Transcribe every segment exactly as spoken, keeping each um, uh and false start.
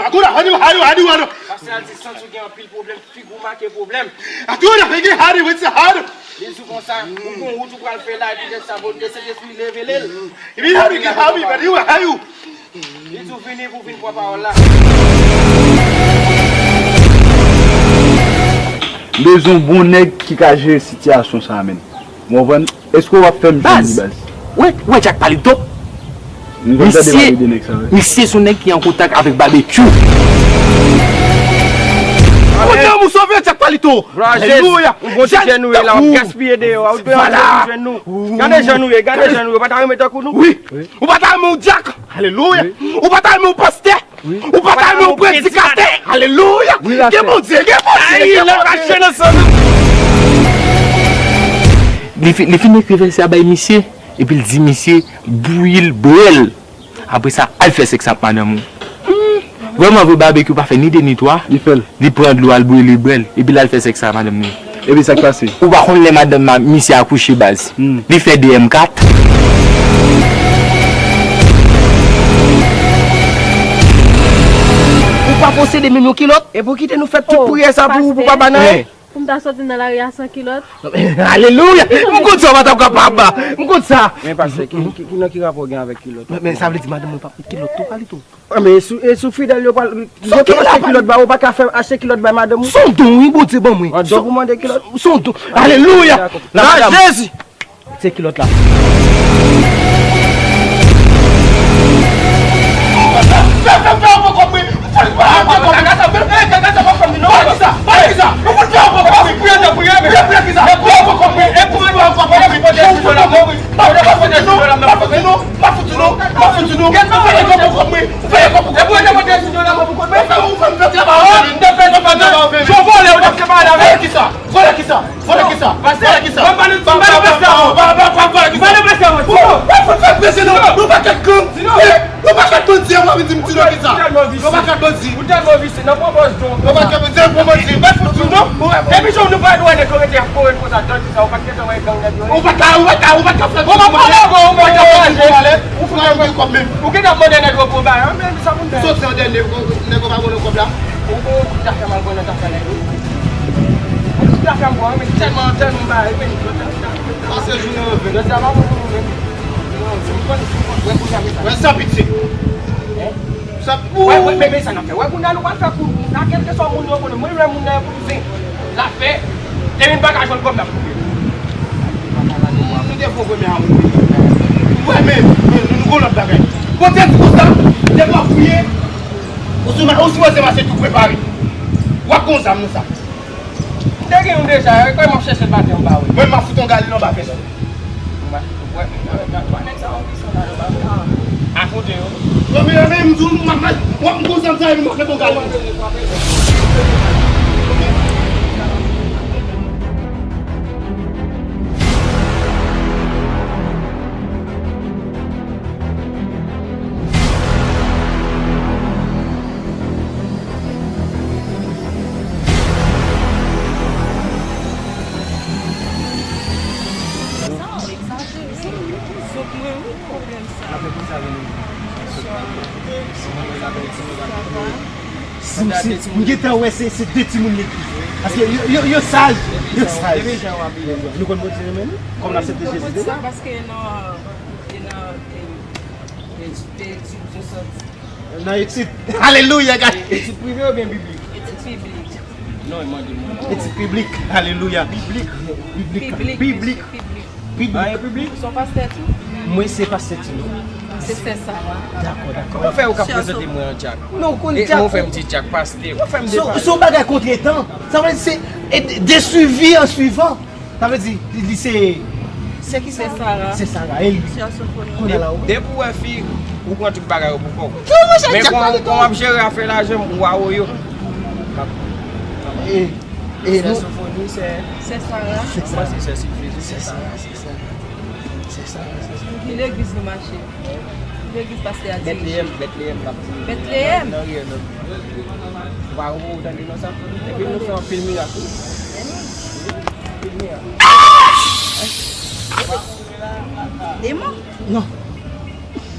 Agora, hadi, hadi, hadi, hadi. Pastè a di santi w gen anpil pwoblèm, figi w make pwoblèm. Agora, hadi, hadi, hadi. Li di w konsa, ou gon wout ou pral fè la, epi lè sa, volonte Sentespri leve l. Epi, hadi, hadi, hadi, hadi. Li di w vini pou w vin pran pawòl la. M bezwen yon bon nèg ki ka jere sitiyasyon sa a, menm. Ou konprann? Èske w ap fè m jwenn li, baz? Ou wè, ou wè Jack Palito? M konn tande pale de nèg sa, wi. Misye se yon nèg ki an kontak avèk Babekyou. Kote m ou sove Jack Palito? Glwa a Jezi. Alelouya. Yon bon ti jèn nou ye la, w ap gaspiye deyò a, ou bezwen jwenn nou. Gade jan nou ye, gade jan nou ye, ou pa ta renmen tankou nou? Wi. Ou pa ta renmen yon dyak? Alelouya. Ou pa ta renmen yon pastè? Ou pa ta renmen yon predikatè? Alelouya. Gen Bondye, gen Bondye, gen Bondye. Li fi-, li fin ekri vèsè a bay misye, epi l di misye, bouyi l, bwè l. Apre sa, al fè sèks ak madanm ou. Hmm. Vrèman vre, Babekyou pa fè ni de ni twa. Li fè l. Li pran dlo, al brile, bwè l. Epi l al fè sèks ak madanm li. Epi sa k pase? Ou pa konn lè madanm misye akouche, baz. Hmm. Li fè de M kat. Ou pa posede menm yon kilòt? E pou kite nou fè tout priyè sa pou ou, pou pa ba nan. Pou m ta soti nan lari a san kilòt. Alelouya! M konn sa, w pa t ap kapab. M konn sa. Men pastè, ki, ki, ki, nan ki rapò w gen avèk kilòt? Men, men sa vle di madanm ou p ap met kilòt tou, Palito? Ah, men e sou, e sou fidèl yo pral, yo pral achte kilòt ba ou, ou pa ka fè achte kilòt bay madanm ou? Son don, wi, Bondye ban mwen. An don pou mande kilòt? Son don. Alelouya! Nan Jezi! Se kilòt la. Vòlè kisa? Vòlè kisa? Vòlè kisa? Vòlè kisa? Vòlè kisa? Vòlè kisa? Vòlè kisa? Ou pa ka fè presye non. Nou pa ka gang. Nou pa ka bandi, ou pa vin di m ti non kisa. Nou pa ka bandi. Ou tèlman visye, nan pran pòz don. Nou pa ka bandi, pran bandi. Ba fout nou non. Epi jòm nou pa dwe nèg yo rete ap kore konsa dan kisa, ou pa t gentan wè gang nèg yo. Ou pa ka, ou pa ka, ou pa ka fè. Ou pa ka fè. Ou pa ka fè. Ou fè yon kòb menm. Ou gentan mande nèg yo pou bay, men sa pou n fè. Soti an dènye, nèg yo pa konn kòb la. Ou, ou, ou ta fè mal konn nan ta fè nèg yo. Ou ta fè m bon, men tèlman, tèlman bagay, men. Pase jounen an ven. Jodi a pa bon pou nou menm. Wè, kounye a, men sa. Wè, san pitye. Wè, wè, men, men sa n ap fè. Wè, kounye a, nou pral fè kou. Nan kèlkeswa moun yo konnen, mwen, lè moun nan yon kouzen. L ap fè. Depi n pa ka jwenn kòb, n ap koupe. Nou te fè premye a moun. Wè, men, men, nou, nou gon lòt bagay. Kote di konsa, depi w ap priye, ou si, ou si mwen se mache tou prepare. W ap gon zam nan sa. M te gen youn deja, e kòman m ap chèche l maten an ba ou? Mwen, m ap fout yon galil anba fènèt. M ap fout, wè, wè, wè, wè, nèg sa yo pwisan la, yo pa ka afwonte yo. Non, men, men, m di w, m ap, m ap, m ap gon zam sa, m ap fout yon galil. Si, si, m gentan wè se, se de timoun legliz. Paske yo, yo, yo saj, yo saj. Nou konn Bondye renmen nou? Kòm n aksepte Jezi deja? Paske nan, e nan, e, e, etid yo sòti. Nan etid. Alelouya, gade. Etid prive oubyen biblik? Etid piblik. Non, e mande, mande. Etid piblik. Alelouya. Biblik. Biblik. Biblik. Piblik. Piblik. An, e piblik? Ou se yon pastè tou? Mwen se pastè Tino. Se sè Sara. Dakò, dakò. Kòman fè ou ka prezante mwen an dyak? Non, ou konn dyak. Mwen fè m di dyak pastè. Ou fè m de pastè. Se yon bagay kontretan. Sa vle di se, e, de, de suivi an suivan. Sa vle di, li, li se, se ki sa? Sè Sara. Sè Sara, e li. Sè Sofoni. Kounye a la, wi. Depi w wè fi, ou pran tout bagay yo pou kò w. Men kòman, kòman w ap jere afè lajan m, ou a woyo. E, e, sè Sofoni, sè, sè Sara. Sè Sara. Mwen se sè Silvi, sè Sara, sè Sara. Sè Sara, sè Sara. Ki legliz nou mache? Legliz pastè a dirije. Betleyèm, Betleyèm, l ap di. Betleyèm? Nan, nan riyè nan. Ou pa, ou tande non sa? Epi nou fè anpil mirak, wi. Anpil mirak. Demon? Non.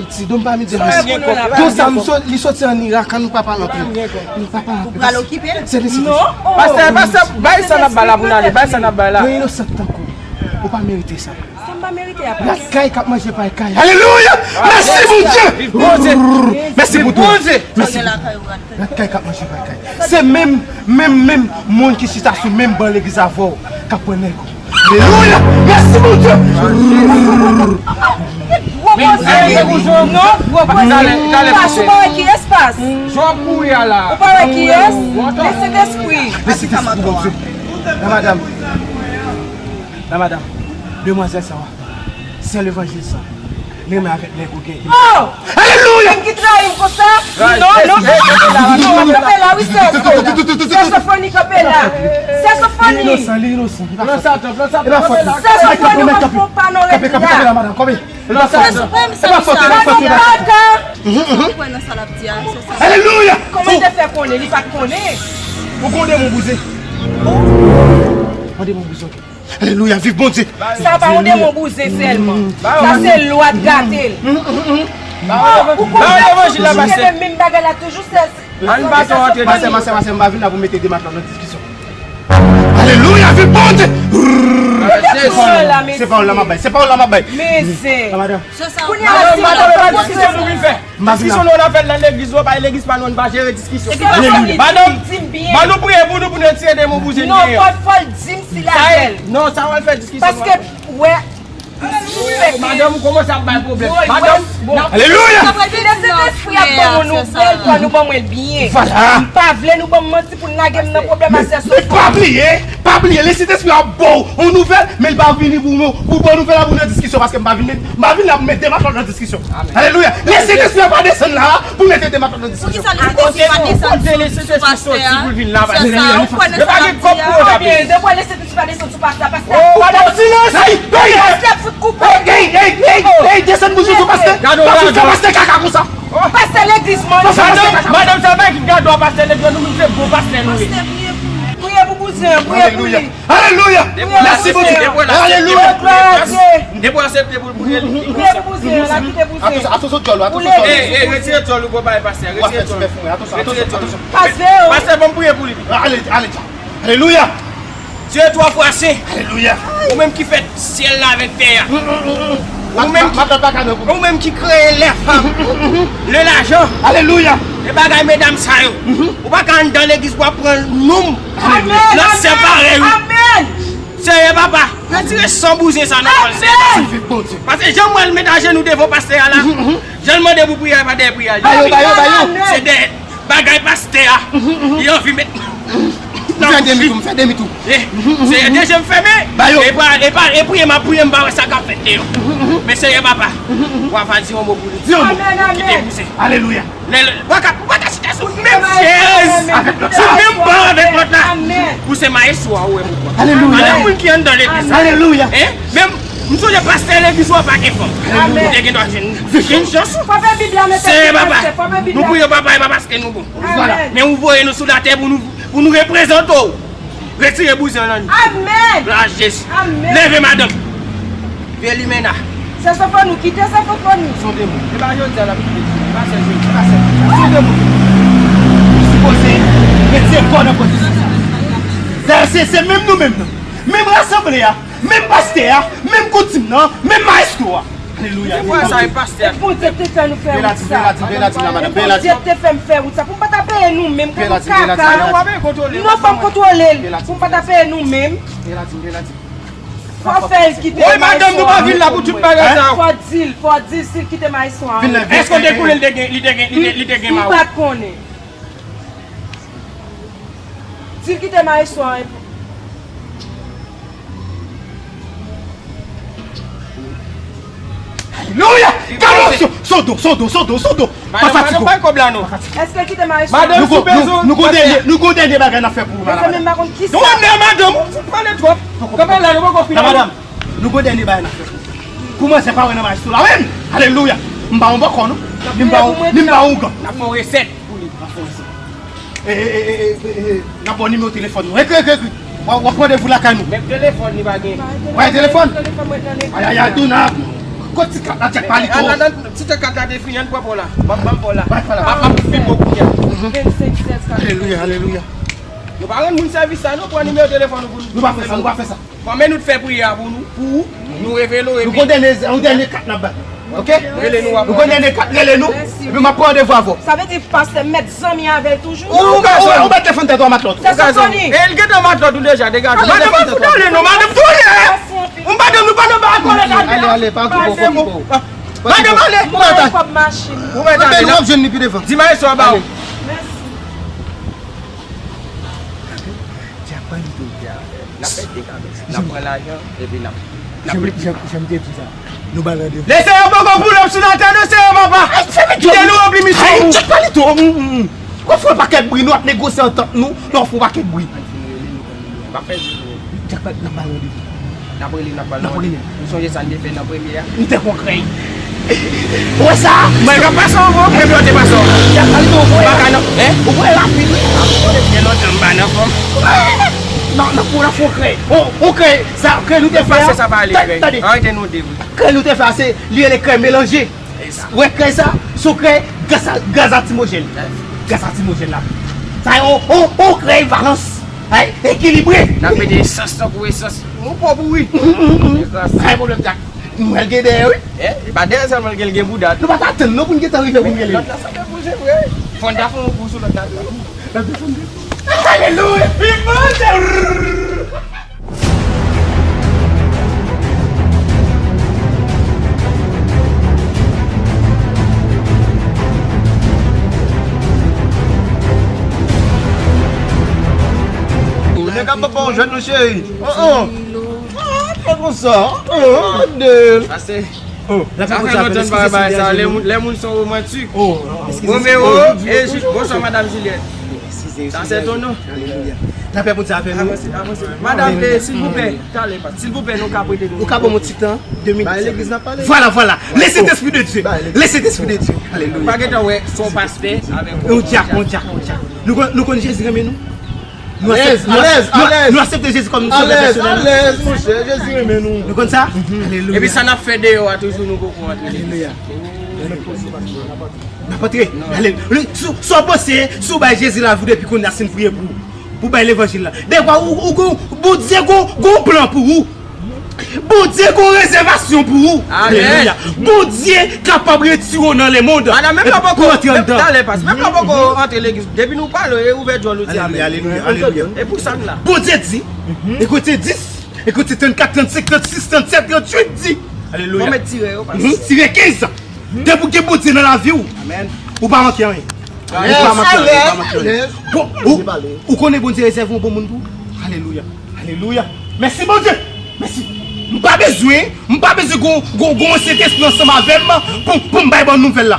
Ayiti, Don Pamide Rus. Don sa, m so- li soti ann Irak, ann nou pa pale anpil. Nou pa pale anpil. Ou pral okipe l? Se li, se li. Non. Pastè, pastè, bay sa n ap bay la pou n ale, bay sa n ap bay la. Yon inosant tankou w, ou pa merite sa. Sa m pa merite a, pastè. Rat kay k ap manje pay kay. Alelouya! Mèsi, Bondye! Viv Bondye! Mèsi pou tou. Viv Bondye! Mèsi. Rat kay k ap manje pay kay. Se menm, menm, menm moun ki chita sou menm ban legliz avè w k ap pran nèg ou. Alelouya! Mèsi, Bondye! Gwo koze. Non, gwo koze. Pas ou pa wè kiyès pas. Jan w ap kouri a la. Ou pa wè kiyès? Le Sentespri. Le Sentespri, Bondye. La madam. La madam. Demwazèl sa w ap. Sè levanjil sa. Li renmen avèk nèg ou gen. Oh! Alelouya! Moun ki trayi m konsa? Non, non, non, kanpe la, wi, sè Sofoni, kanpe la. Sè Sofoni. Li inosan, li inosan. Li pa fòt. Sè Sofoni, ou pa fè yon pa nan rèd la. Kanpe, kanpe, kanpe la, madam, kanpe. Li pa fòt. Sè Sofoni, sa, sa, li pa fòt. Alelouya! Kòman l te fè konnen? Li pa t konnen. Ou konnen moun bouzen. Ou konnen moun bouzen. Alelouya, viv Bondye. Sa pa yon demon bouzen sèlman. Sa se lwa k gate l. Oh, ou konprann toujou se menm, menm bagay la toujou se. Ann pa twò antre nan. Masè, masè, masè, m pa vin la pou mete de matlòt nan diskisyon. Alelouya, viv Bondye. Se pawòl la, mesye. Se pawòl la m ap bay. Se pawòl la m ap bay. Mesye. Kounye a la, si matlòt pa diskisyon pou vin fè. Diskisyon nou, n ap fè l nan legliz nou, pa legliz pa nou, n pa jere diskisyon. Madanm, ban nou priye pou nou, pou nou retire demon bouzen deyò. Non, fò, fò l di m si l avè l. Non, sa w al fè diskisyon. Paske, wè, madanm, ou kòmanse ap bay pwoblèm. Madanm, alelouya! Si Lesentespri ap ban mwen nouvèl, fò nou ban mwen l byen. M pa vle nou ban m manti pou n lage m nan pwoblèm a sè Sofoni. Pa bliye, pa bliye, Lesentespri ap ba w yon nouvèl, men l pa vini pou nou, pou bon nouvèl la pou nan diskisyon, paske m pa vin, m pa vin la pou met de matlòt nan diskisyon. Alelouya. Lesentespri a pa desann la pou mete de matlòt nan diskisyon. Poukisa Lesentespri pa desann sou, sou pastè a? Sè sa, ou kwè nan sa l ap di a? Ebyen, depi Lesentespri pa desann sou pastè a, pastè a. Oh, madanm, silans! Pastè ap fout koupe. Ey, ey, ey, ey, desann bouch ou sou pastè. Gade w, gade w. Pastè kaka konsa. Pastè legliz mwen. Madanm, madanm, sa pa ki gade w, pastè legliz, nou menm se bon pastè nou ye. Priye pou bouzen an, priye pou li. Alelouya! Mèsi Bondye! Alelouya! Depi w aksepte pou l priye, li priye pou bouzen an, la kite bouzen an. Atò, atò, sot djòl ou, atò, sot djòl ou. Ey, ey, retire djòl ou, bò, bay pastè, retire djòl ou. Retire djòl ou. Pastè, ban m priye pou li. Ale, ale, ale. Alelouya! Dieu trois fois saint. Alelouya! Ou menm ki fè syèl la avèk tè a. Ou menm ki, ou menm ki kreye lè fanm, le lajan. Alelouya! E bagay medam sa yo. Ou pa ka anndan legliz pou ap pran nou. Amèn, amèn, amèn. Seyè papa, retire san bouzen sa nan kò l, Seyè papa. Paske jan m wè l met ajenou devan pastè a la, jan l mande pou priyè, pa dèyè priyè. Ba yo, ba yo, ba yo. Se dèyè bagay pastè a. Li anvi met nan bouch li. M fè demitou, m fè demitou. Seyè, de je m fèmen. Ba yo. E pa, e pa, e priye m ap priye, m pa wè sa k ap fèt deyò. Men Seyè papa, w ava di yon mo pou li. Di yon mo. Kite bouzen. Alelouya. Lè, lè, ou pa ka, ou pa ka chita sou menm chèz, sou menm ban avèk lòt la. Ou se mayestwo a, ou wè pouvwa. Alelouya. Madanm, moun ki anndan legliz la. Alelouya. Hein? Menm, M sonje pastè legliz ou a pa gen fanm. Amèn. Ou te gen dwa jwenn. Jwenn chans ou. Frape Bib la, mete Seyè papa, pastè, frape Bib la. Nou priye papa, e pa paske nou bon. Amèn. Men ou voye nou sou latè pou nou, pou nou reprezante w. Retire bouzen an nan nou. Amèn. Glwa a Jezi. Amèn. Leve madanm. Vye limena. Se Sofoni, kite Sofoni. Son demon. E pa jodi a l ap kite. E pa sèl jodi. E pa sèl. Son demon. Ou sipoze retire kò w nan pwosesis la. Se, se, se menm nou menm nan. Menm rasanble a. Menm pastè a, menm koutim nan, menm mayestwo a. Alelouya. Se vwa sa e pastè a. E Bondye te fè nou fè wout sa. E Bondye te fè m fè wout sa. Pou m pa ta peye nou menm, kado kaka. Non, fò m kontwole l. Pou m pa ta peye nou menm. Fò fè l kite mayestwo a. Fò di l, fò di l si l kite mayestwo a. Èske w te konnen li te gen, li te gen, li te, li te gen mari? M pa t konnen. Di l kite mayestwo a. Alelouya! Gade w, Sodo, Sodo, Sodo, Sodo. Pa fatige w. Èske l kite mayestwo a? Nou gon, nou, nou gon dènye, nou gon dènye bagay n ap fè pou ou, madanm. Mezanmi, m pa konn kisa. Nou wè madanm, ou fout pale twòp. Kanpe la, nou poko fini. Madanm, nou gon dènye bagay n ap fè pou ou. Pou manzè pa wè nan mayestwo la menm. Alelouya! M pa yon bòkò, non. Ni m pa yon, ni m pa yon ougan. N ap fè yon resèt pou li. N ap fè yon resèt. E, e, e, e, e, e, n ap ba w nimewo telefòn nou. Ekri, ekri, ekri. W ap, w ap randevou lakay nou. Menm telefòn li pa gen. W pa gen telefòn? Ayayay, Dona. Kot ti kat la, Djak pa li tou. Ti kat la te fini, ann pran pa w la. Ban m, ban m pa w la. Bay pa w la. M ap, m ap fin bon kounye a. Alelouya, alelouya. Nou pa rann moun sèvis sa, non, pran nimewo telefòn nou pou nou. Nou pa fè sa, nou pa fè sa. Bon, men nou t fè priyè a pou nou, pou ou, nou revele w, epi nou gon dènye, yon dènye kat n ap bay. Oke? Rele nou, w ap. Nou gon dènye kat, rele nou, epi m ap pran randevou avè w. Sa vle di pastè mèt zanmi avè l toujou? Ou, ou, ou mèt defann tèt ou a matlòt. Se Sofoni. E l gentan matlòt ou deja, degaje. Madanm, pa fout ale non, madanm, tou ye. Ou madanm, nou pa nan ba kòlèg. Ale, ale, pa okipe w, pa okipe w. Madanm, ale. Ou mèt ale. Ou mèt ale, nou ap jwenn li pi devan. Di mayestwo a ba w. Mèsi. Djak pa li tou, n ap fè de kabes. N ap pran lajan, epi n ap, n ap. Jan, jan, jan m te di sa, nou ba l randevou. Lesenyè poko pull up sou latè, non, Senyè papa. Kite nou ranpli misyon ou. Djak pa li tou. Ou fè yon pakèt bri, nou ap negosye antant nou, nou ap fè yon pakèt bri. N ap fè di nou. Djak pa, n ap ba l randevou. N ap rele, n ap ba l randevou. N ap rele. Ou sonje sa n te fè nan premye a? M te konkre. Ou wè sa? Mwen ka pase anvan, premye ou te pase anvan. Djak pa li tou, ou wè. Baka nan, en? Ou wè rapid, wi. Gen lontan m pa nan fòm. Nan, nan, pou la fò krèy. On, on krèy. Sa, krèy nou te fè a. Pase sa pa ale, krèy. Tande. Arete nou de, wi. Krèy nou te fè a, se, li rele krèy melanje. Ou wè krèy sa? Se yon krèy gaz a, gaz lakrimojèn. Gaz lakrimojèn la. Sa yon, yon, yon krèy balans. Ay, ekilibre. N ap mete esans tankou esans. Yon pòp, wi. Ay, pwoblèm, Djak. Nou wè l gen dèyè, wi. Eh, e pa dèyè sèlman l gen, l gen bouda tou. Nou pa t atann non pou n gentan rive pou n rele l. Lòt la sanble bouje vre. Fò n ta fè yon kou sou lòt la. Lòt la sanble. Alelouya. Li manje. Nèg ap ba w jwèt, non, cheri. Oh, oh. Ah, pa konsa. Oh, Adèl. Sa fè lontan n pa wè bagay sa. Lè moun, lè moun se yon romantik. Romeo e Ju-, bonswa, madam Juliette. Sa se ton non. Alelouya. Lapè Bondye avè nou. Avanse, avanse. Madam, eh, silvouplè, talè, silvouplè, nou ka prete nou. Ou ka ban m yon ti tan, de minit. Vwala, vwala. Le Sentespri de Dye. Le Sentespri de Dye. Alelouya. Pa gentan wè, se yon pastè avèk yon dyak, yon dyak, yon dyak. Nou konn, nou konn Jezi renmen nou. Nou aksepte, nou, nou, nou aksepte Jezi kòm nou Sovè pèsonèl. Alèz, monchè, Jezi renmen nou. Nou konn sa? Alelouya. Epi sa n ap fè deyò a toujou, nou poko antre legliz. Alelouya. N ap antre. Alelouya. Si, si w panse, si w bay Jezi lavi w depi kounye a, si n priye pou ou, pou bay levanjil la. Dèfwa, ou, ou, ou, Bondye gon, gon plan pou ou. Bondye gon rezèvasyon pou ou. Amèn. Alelouya. Bondye kapab retire w nan lemonn. Madanm, menm lè poko, menm talè pas, menm lè poko antre legliz. Depi nou pale, e ouvè djòl ou di amèn. Alelouya, alelouya, alelouya. E pou sa n la. Bondye di, Ekoute dis, Ekoute trannkat, trannsenk, trannsis, trannsèt, trannwit, di. Alelouya. Fò mèt tire yo, pas. Tire kenz. Depi w gen Bondye nan lavi w, amèn, ou pa manke anyen. Ou pa manke anyen, ou pa manke anyen. Bon, ou, ou konnen Bondye rezève yon bon moun pou ou? Alelouya. Alelouya. Mèsi, Bondye. Mèsi. M pa bezwen, m pa bezwen gon, gon, gon Sentespri ansanm avè m pou, pou m bay bon nouvèl la.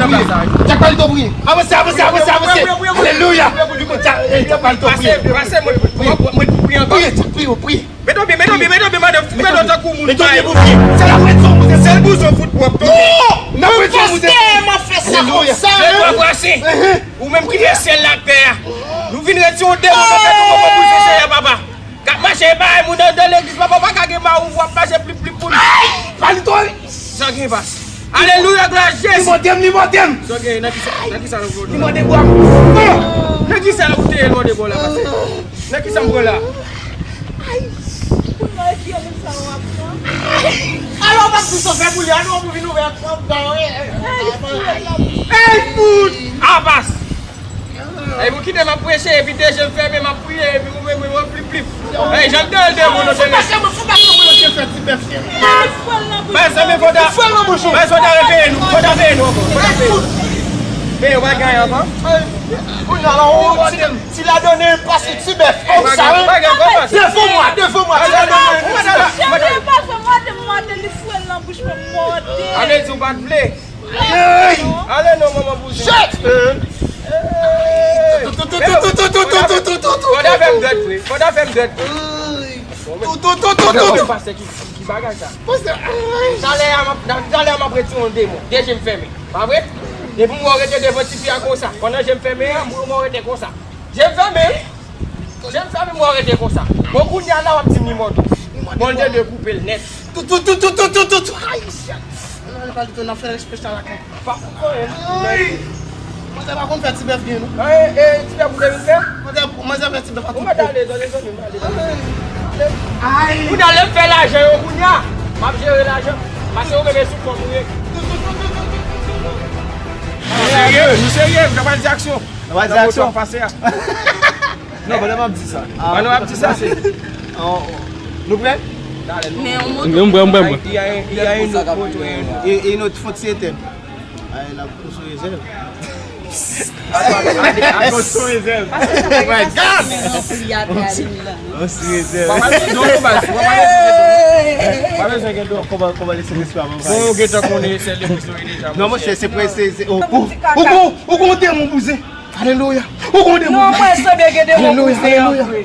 palito priye. Jack palito priye. Avanse, avanse, avanse, avanse. Alelouya. Jack palito priye. Pase, pase, mwen, mwen, mwen priye ankò. Priye, Jack priye, priye. Mete w byen, mete w byen, mete w byen, mande, mete w tankou moun. Mete w byen pou priye. Se la presyon, mwen. Sèl bouzen fout pwòp, tonbe. Non! Nan presyon, mwen. Pastè, m ap fè sa konsa. Alelouya. Ou menm ki fè syèl la ak tè a. Nou vin retire yon demon nan tèt ou, papa, pou Seyè, papa. K ap mache bay moun anndan legliz, papa, pa ka gen mari w ap mache plip plip pou li. Palito. Sa gen pas. Alelouya, glwa a Jezi. Li mòde m, li mòde m. Sa gen, nan ki sa, nan ki sa nou pran? Li mòde bwa m. Nan ki sa nou te mòde bwa la, pase? Nan ki sa m pran la? Ay, pou nou e fye moun sa yo ap pran. Alò, w ap di sa fè pou li, an nou pou vin ouvè ak pran dan, wi. Ey, fout! Apas! Ey, pou kite m ap preche, epi de je m fèmen, m ap priye, epi ou menm, ou plip plip. Ey, jan m te rele devan nou, se fè ti bèf, cheri. Bay, zanmi, fò ta, bay, fò ta repeye nou, fò ta peye nou ankò, fò ta peye nou. Peye, ou pa gen ankò. Kounye a la, ou ti, ti la donnen pase ti bèf. Ou sa, wi. Devan mwen, devan mwen, ti la donnen ti bèf. Mwen te pase, mwen te mande li fwe l nan bouch mwen, mòde. Ale, di w pa t vle. Ey! Ale non, manman bouzen. Shit! Fò ta fè m dwèt vre. Fò ta fè m dwèt vre. Fò ta fè m pastè ki, ki bagay sa. Talè a m ap, talè a m ap retire yon demon. De je m fèmen. Pa vre? Depi m wè w rete devan tifi a konsa. Pandan je m fèmen an, m wè w rete konsa. Je m fèmen. Je m fèmen, m wè w rete konsa. Bon, kounye a la, w ap di m li mòde. Bon, de de koupe l nèt. Tout, tout, tout, tout, tout, tout, tout. Ay, shit. Nan, nan, pa ditou, n ap fè espesyal ak Pa fouko, e. Manzè pa konn fè ti bèf byen, non. E, e, ti bèf ou te vin fè? Manzè, manzè fè ti bèf a tout. Ou mèt ale, zòt, zòt, ale, ale. Kounye a, lè m fè lajan yo, kounye a, m ap jere lajan. Pase ou menm e sou fòm ou ye. Nou serye, nou serye, nou pral di aksyon. Nou pral di aksyon. Pase a. Non, pandan m ap di sa. Pandan m ap di sa, se. Nou prè? Men yon moto. M prè, m prè, m prè. Il y a un, il y a un autre, euh, et, et une autre faute, c'était. Ay, n ap sou rezèv. Ak sou rezèv. Oh my God! Sou rezèv. Pa bezwen gen dlo, pa bezwen gen dlo. Kòman, kòman lese respè a, papa? Bon, ou gentan konnen se legliz nou ye deja. Non, monchè, se prè, se, se, ou, ou, ou, ou, ou gon demon bouzen. Alelouya. Ou gon demon bouzen. Non, mwen sanble gen demon bouzen an vre.